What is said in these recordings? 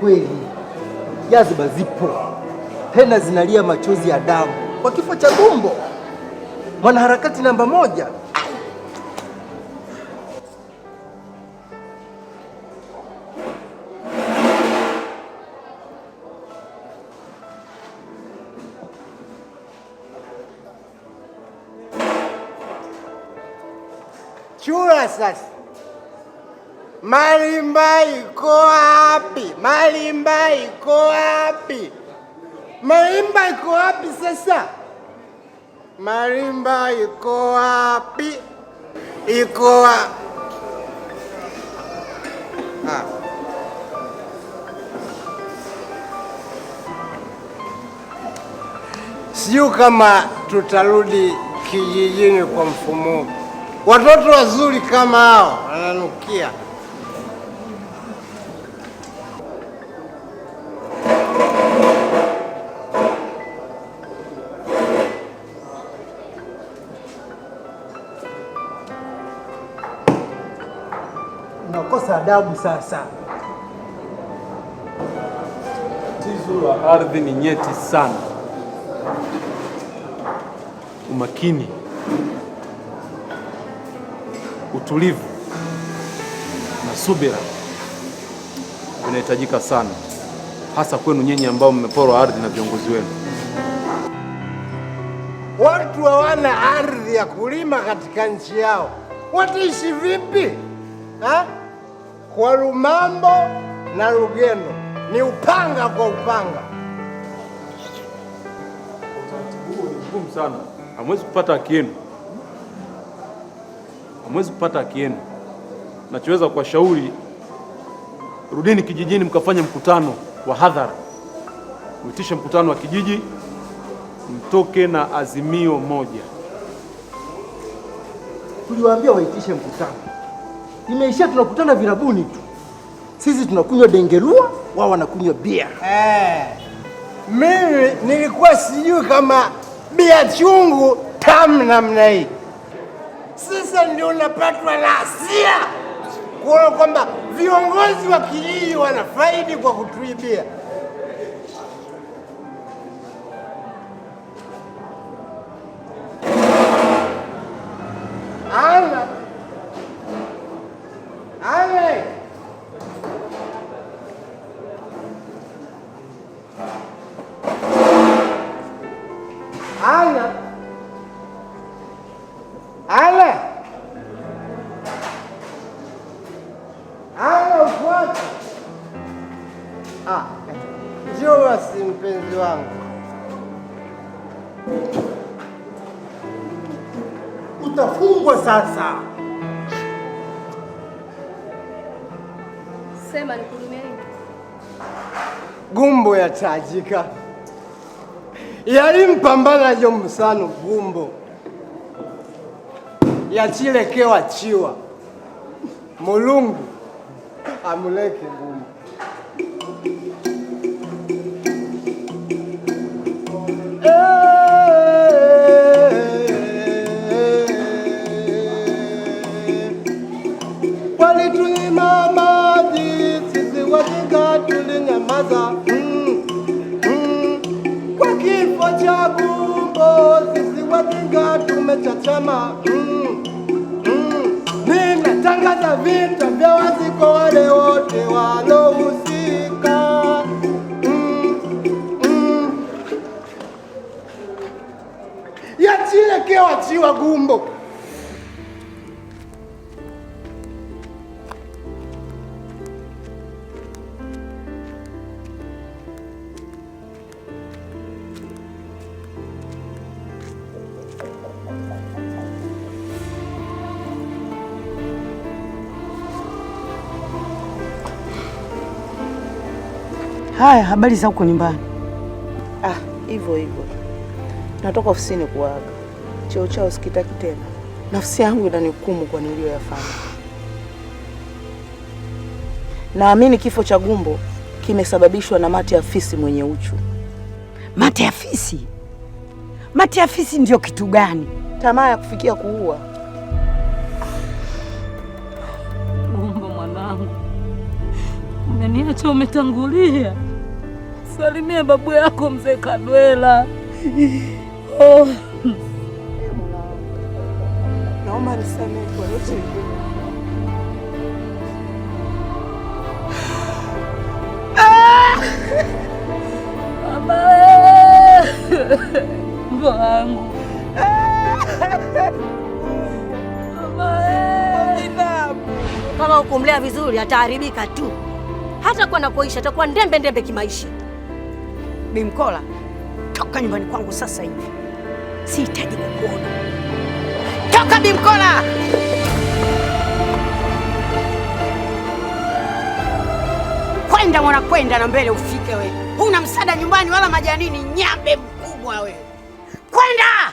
Kweli jaziba zipo tena zinalia machozi ya damu kwa kifo cha Gumbo, mwanaharakati namba moja. Chura sasa, Malimba iko wapi? Malimba iko wapi? Malimba iko wapi sasa? Malimba iko wapi? Iko wa... Ah. Sijui kama tutarudi kijijini kwa mfumo. Watoto wazuri kama hao wananukia. Unakosa adabu sasa. Tatizo la ardhi ni nyeti sana. Umakini, utulivu na subira vinahitajika sana, hasa kwenu nyinyi ambao mmeporwa ardhi na viongozi wenu. Watu hawana ardhi ya kulima katika nchi yao, wataishi vipi ha? Kwa Lumambo na Lugendo ni upanga kwa upanga. Utaratibu huo ni mgumu sana, hamwezi kupata haki yenu, hamwezi kupata haki yenu. Nachoweza kuwashauri, rudini kijijini mkafanye mkutano wa hadhara, uitishe mkutano wa kijiji, mtoke na azimio moja. Tuliwaambia waitishe mkutano, imeishia tunakutana virabuni tu. Sisi tunakunywa dengelua, wao wanakunywa bia. Eh, mimi nilikuwa sijui kama bia chungu tamu namna hii. Sasa ndio unapatwa na hasira kuona kwamba viongozi wa kijiji wanafaidi kwa kutuibia. Ana ana ana ana ana, uko wapi? Ah, njoo basi mpenzi wangu. Utafungwa sasa. Sema nikuhudumie nini? Gumbo ya tajika yalimpambana jo msano gumbo yachilekewa chiwa Mulungu amuleke gumbo. Walitunyima maji sisi wajinga tulinyamaza. Kwa kifo cha Gumbo sisi wajinga tumechachama. Ninatangaza vita vya wazi kwa wale wote walohusika. Yachilekewa chiwa Gumbo. Haya, habari za huko nyumbani? Ah, hivyo hivyo. Natoka ofisini kuaga. Cheo chao sikitaki tena. Nafsi yangu inanihukumu kwa niliyoyafanya. Naamini kifo cha Gumbo kimesababishwa na mate ya fisi mwenye uchu. Mate ya fisi? Mate ya fisi ndio kitu gani? Tamaa ya kufikia kuua. Gumbo mwanangu, Umeniacha, umetangulia. Salimia babu yako mzee Kadwela. Oh. Naomba nisamehe kwa yote. Mama, wangu. Mama. Kama ukumlea vizuri ataharibika tu, hata kwa nakoishi atakuwa ndembe ndembe kimaisha. Bimkola, toka nyumbani kwangu sasa hivi, sihitaji kukuona. Toka Bimkola! Kwenda mwana, kwenda na mbele ufike we. Huna msaada nyumbani wala majanini, nyambe mkubwa we. Kwenda!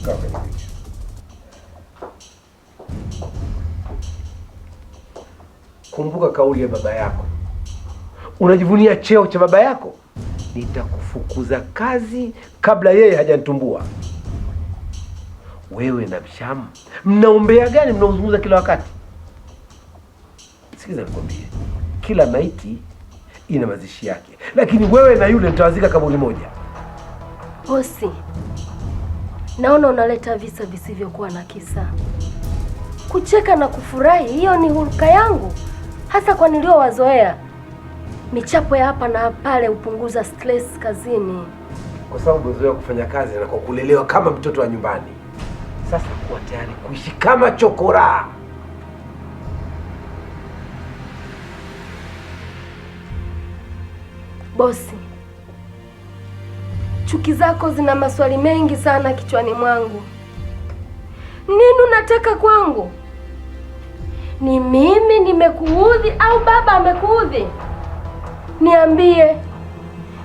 Kaa kwenye kiti. Kumbuka kauli ya baba yako. Unajivunia cheo cha baba yako? Nitakufukuza kazi kabla yeye hajanitumbua. Wewe na Mshamu mnaombea gani mnaozungumza kila wakati? Sikiza nikwambie, kila maiti ina mazishi yake, lakini wewe na yule mtawazika kaburi moja. Bosi, naona unaleta visa visivyokuwa na kisa. Kucheka na kufurahi, hiyo ni huruka yangu, hasa kwa niliowazoea. Michapo ya hapa na pale hupunguza stress kazini. Kwa sababu umezoea kufanya kazi na kwa kulelewa kama mtoto wa nyumbani. Sasa kuwa tayari kuishi kama chokora. Bosi, chuki zako zina maswali mengi sana kichwani mwangu. Nini unataka kwangu? Ni mimi nimekuudhi au baba amekuudhi? Niambie,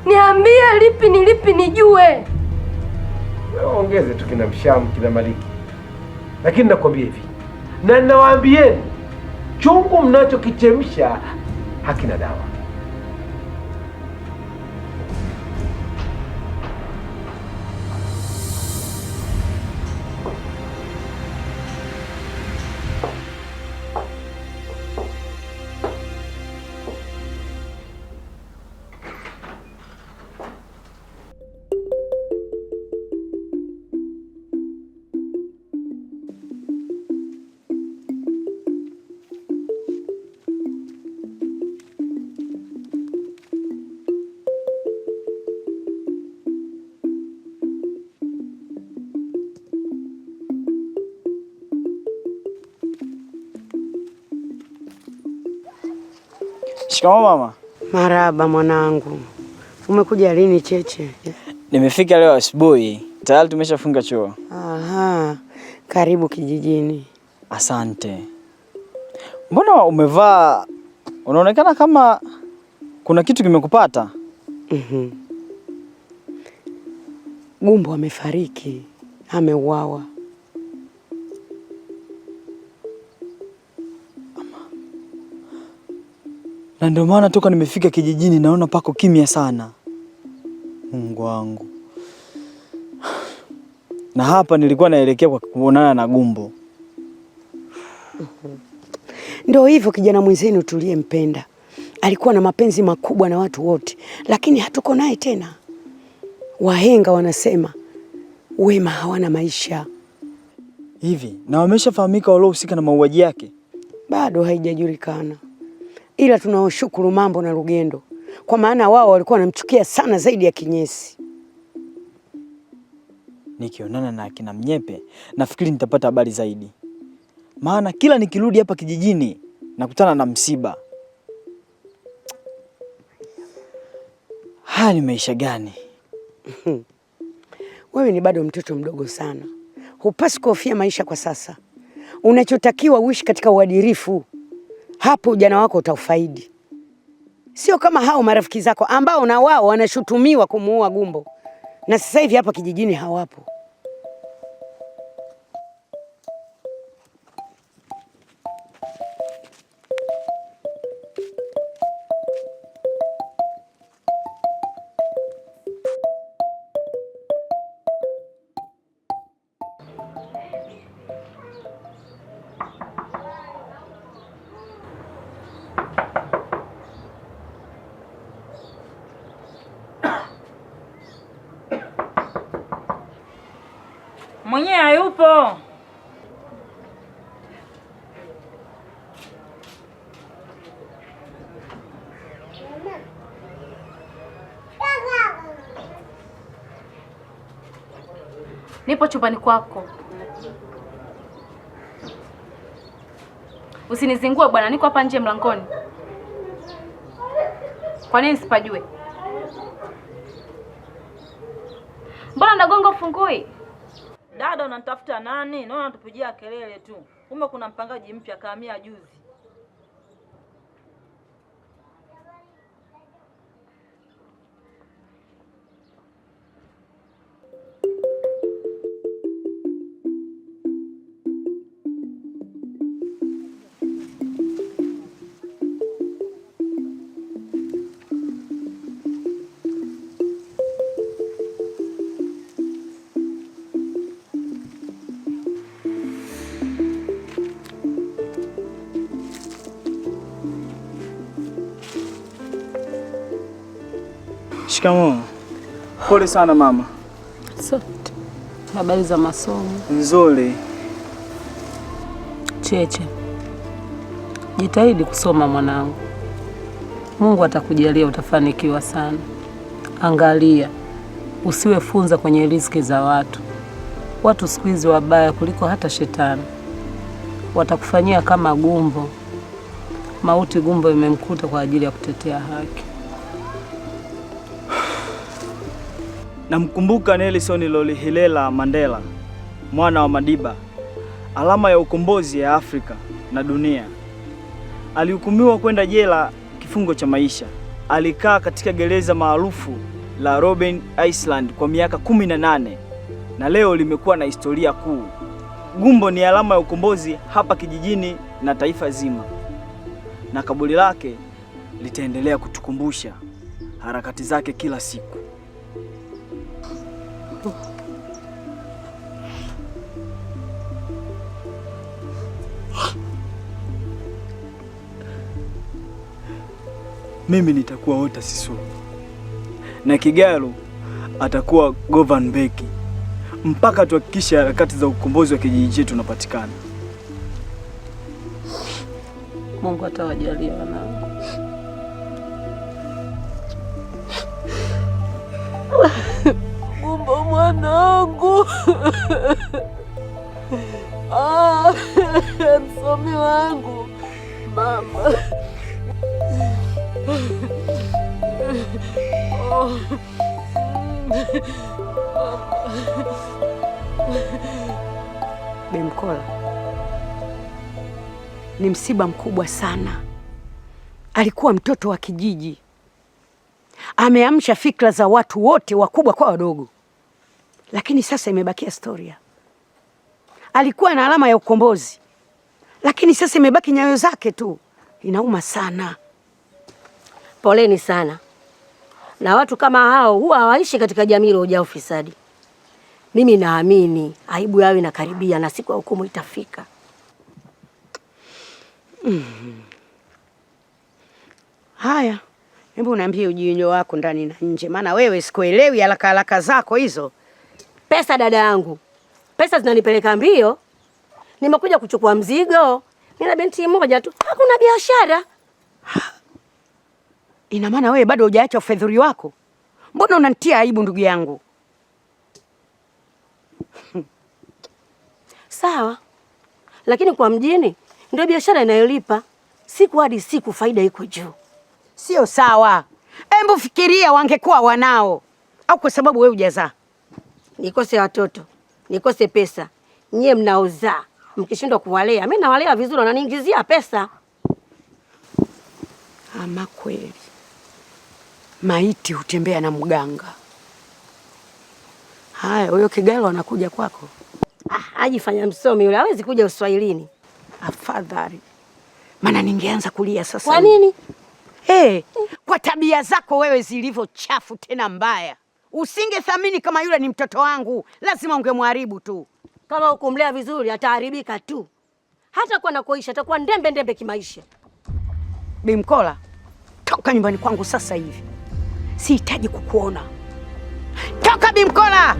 niambie lipi ni lipi nijue. Wewe ongeze tu kina Mshamu, kina Maliki. Lakini nakwambia hivi, na ninawaambieni, chungu mnachokichemsha hakina dawa. Shikamoo mama. Marahaba mwanangu. Umekuja lini Cheche? Nimefika leo asubuhi. Tayari tumeshafunga chuo. Aha. Karibu kijijini. Asante. Mbona umevaa, unaonekana kama kuna kitu kimekupata? Gumbo amefariki, ameuawa. Na ndio maana toka nimefika kijijini naona pako kimya sana. Mungu wangu. Na hapa nilikuwa naelekea kwa kuonana na Gumbo. Ndio hivyo, kijana mwenzenu tuliyempenda alikuwa na mapenzi makubwa na watu wote, lakini hatuko naye tena. Wahenga wanasema wema hawana maisha. Hivi na wameshafahamika waliohusika na mauaji yake? Bado haijajulikana, ila tunawashukuru Mambo na Rugendo kwa maana wao walikuwa wanamchukia sana zaidi ya Kinyesi. Nikionana na akina Mnyepe nafikiri nitapata habari zaidi, maana kila nikirudi hapa kijijini nakutana na msiba. Haya ni maisha gani? Wewe ni bado mtoto mdogo sana, hupasi kuhofia maisha kwa sasa. Unachotakiwa uishi katika uadilifu, hapo ujana wako utaufaidi, sio kama hao marafiki zako ambao na wao wanashutumiwa kumuua Gumbo na sasa hivi hapa kijijini hawapo. Mwenyewe hayupo. Nipo chumbani kwako. Usinizingue bwana, niko hapa nje mlangoni. Kwa nini sipajue? Mbona nagonga ufungui? Dada, unanitafuta nani? Naona unatupigia kelele tu. Kumbe kuna mpangaji mpya kahamia juzi. Shikamoo. Pole sana mama. Asante. Habari za masomo? Nzuri. Cheche, jitahidi kusoma mwanangu, Mungu atakujalia, utafanikiwa sana. Angalia, usiwe funza kwenye riziki za watu. Watu siku hizi wabaya kuliko hata shetani, watakufanyia kama Gumbo. Mauti Gumbo imemkuta kwa ajili ya kutetea haki. Namkumbuka Nelson Rolihlahla Mandela, mwana wa Madiba, alama ya ukombozi ya Afrika na dunia. Alihukumiwa kwenda jela kifungo cha maisha. Alikaa katika gereza maarufu la Robben Island kwa miaka 18 na leo limekuwa na historia kuu. Gumbo ni alama ya ukombozi hapa kijijini na taifa zima, na kaburi lake litaendelea kutukumbusha harakati zake kila siku. Mimi nitakuwa Walter Sisulu na Kigalu atakuwa Govan Mbeki mpaka tuhakikishe harakati za ukombozi wa kijiji chetu unapatikana. Mungu atawajalia wanangu. Gumbo mwanangu, ah, msomi wangu mama. Oh. Bemkola, ni msiba mkubwa sana. Alikuwa mtoto wa kijiji, ameamsha fikra za watu wote, wakubwa kwa wadogo, lakini sasa imebakia historia. Alikuwa na alama ya ukombozi, lakini sasa imebaki nyayo zake tu. Inauma sana. Poleni sana. Na watu kama hao huwa hawaishi katika jamii iliyojaa ufisadi. Mimi naamini aibu yao inakaribia na siku ya hukumu itafika. Haya, hebu niambie ujinyo wako ndani na nje, maana wewe sikuelewi haraka haraka zako hizo. Pesa dada yangu, pesa zinanipeleka mbio. Nimekuja kuchukua mzigo, nina binti moja tu, hakuna biashara. Ina maana wewe bado hujaacha ufedhuli wako? Mbona unanitia aibu ndugu yangu? Sawa, lakini kwa mjini ndio biashara inayolipa siku hadi siku, faida iko juu. Sio sawa. Hebu fikiria wangekuwa wanao, au kwa sababu wewe hujazaa. Nikose watoto, nikose pesa, nyie mnaozaa mkishindwa kuwalea, mimi nawalea vizuri, wananiingizia pesa. Ama kweli maiti hutembea na mganga. Haya, huyo Kigalo anakuja kwako? Ah, ajifanya msomi yule, hawezi kuja uswahilini. Afadhali, maana ningeanza kulia sasa. Kwa nini? Hey, kwa tabia zako wewe zilivyo chafu tena mbaya, usingethamini kama yule ni mtoto wangu, lazima ungemharibu tu. Kama hukumlea vizuri ataharibika tu, hata kwa nakoisha atakuwa ndembe ndembe kimaisha. Bimkola, toka nyumbani kwangu sasa hivi, sihitaji kukuona. Toka Bimkola!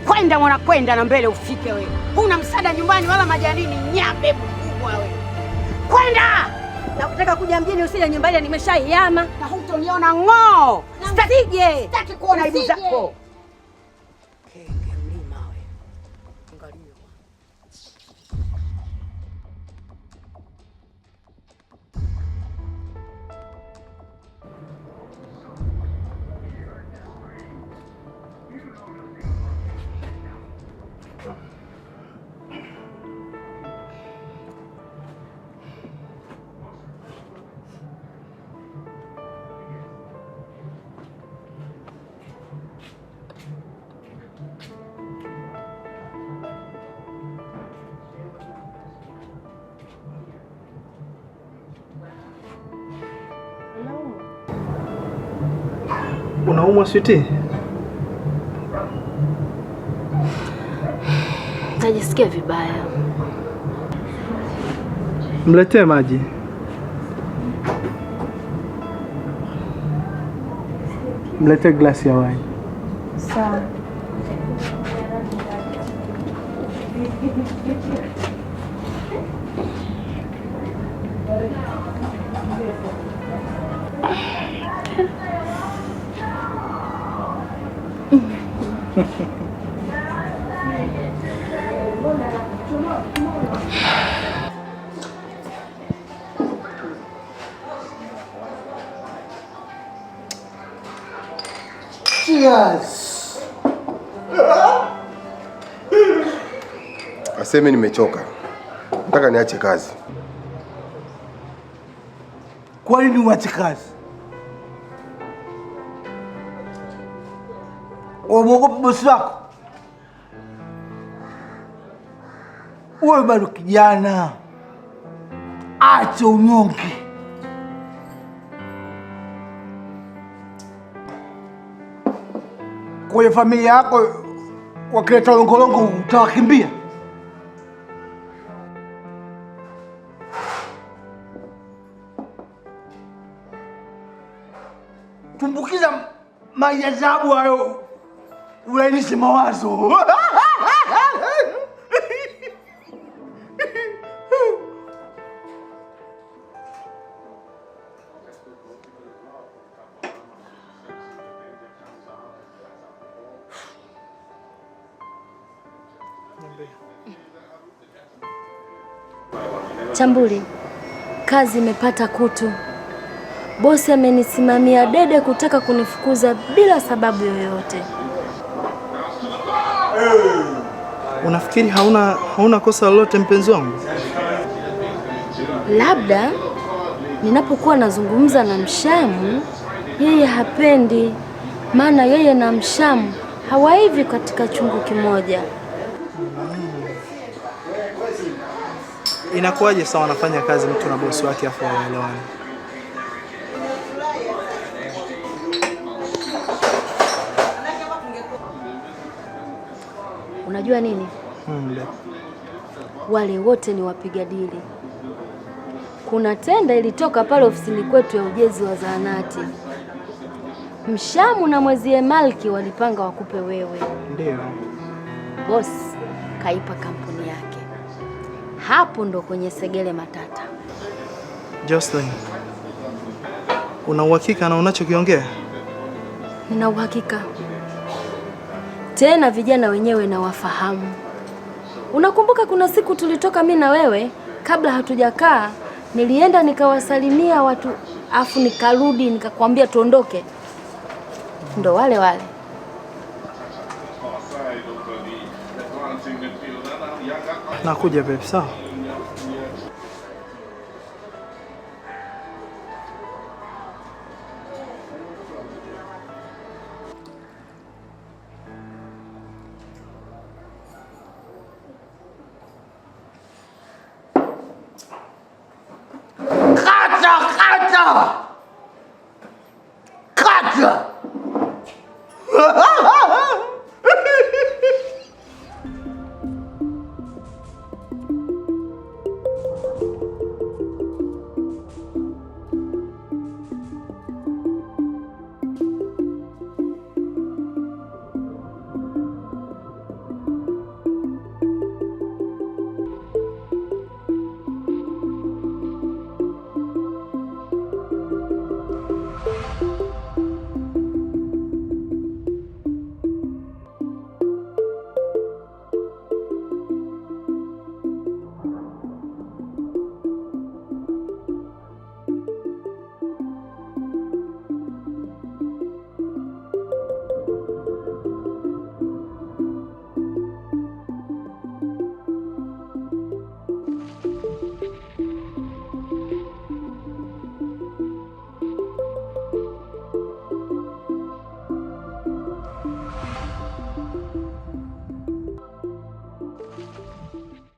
Kwenda mwana, kwenda na mbele ufike wewe. Huna msaada nyumbani wala majanini, nyambe mkubwa wewe. Kwenda! Na kutaka kuja mjini usije nyumbani, nimeshaihama na hutoniona ng'oo. Usije. Sitaki kuona aibu Usije. zako. Kenge mlima wewe. Angalia. Unaumwa sweetie? Najisikia vibaya. Mletee maji. Mletee glasi ya wine. Sawa. Cheers. Aseme nimechoka, nataka niache kazi. Kwa nini uache kazi? Wamwogopa bosi wako? Wewe bado kijana, acha unyonge. Kwenye familia yako wakileta longolongo utawakimbia? Tumbukiza maji ya dhahabu hayo ulainishe mawazo. Chambuli, kazi imepata kutu. Bosi amenisimamia dede kutaka kunifukuza bila sababu yoyote. Unafikiri hauna kosa lolote mpenzi wangu? Labda ninapokuwa nazungumza na Mshamu, yeye hapendi, maana yeye na Mshamu hawaivi katika chungu kimoja. Inakuwaje sasa wanafanya kazi mtu na bosi wake afu hawaelewani? Unajua nini? Babe. Wale wote ni wapiga dili. Kuna tenda ilitoka pale ofisini kwetu ya ujenzi wa zahanati. Mshamu na mwezie Malki walipanga wakupe wewe. Ndio. Boss kaipa kampuni yake. Hapo ndo kwenye segele matata. Jocelyn, una uhakika na unachokiongea? Nina uhakika. Tena vijana wenyewe nawafahamu. Unakumbuka kuna siku tulitoka mi na wewe, kabla hatujakaa, nilienda nikawasalimia watu, afu nikarudi nikakwambia tuondoke. Ndo wale wale. Nakuja babe, sawa? Kata kata!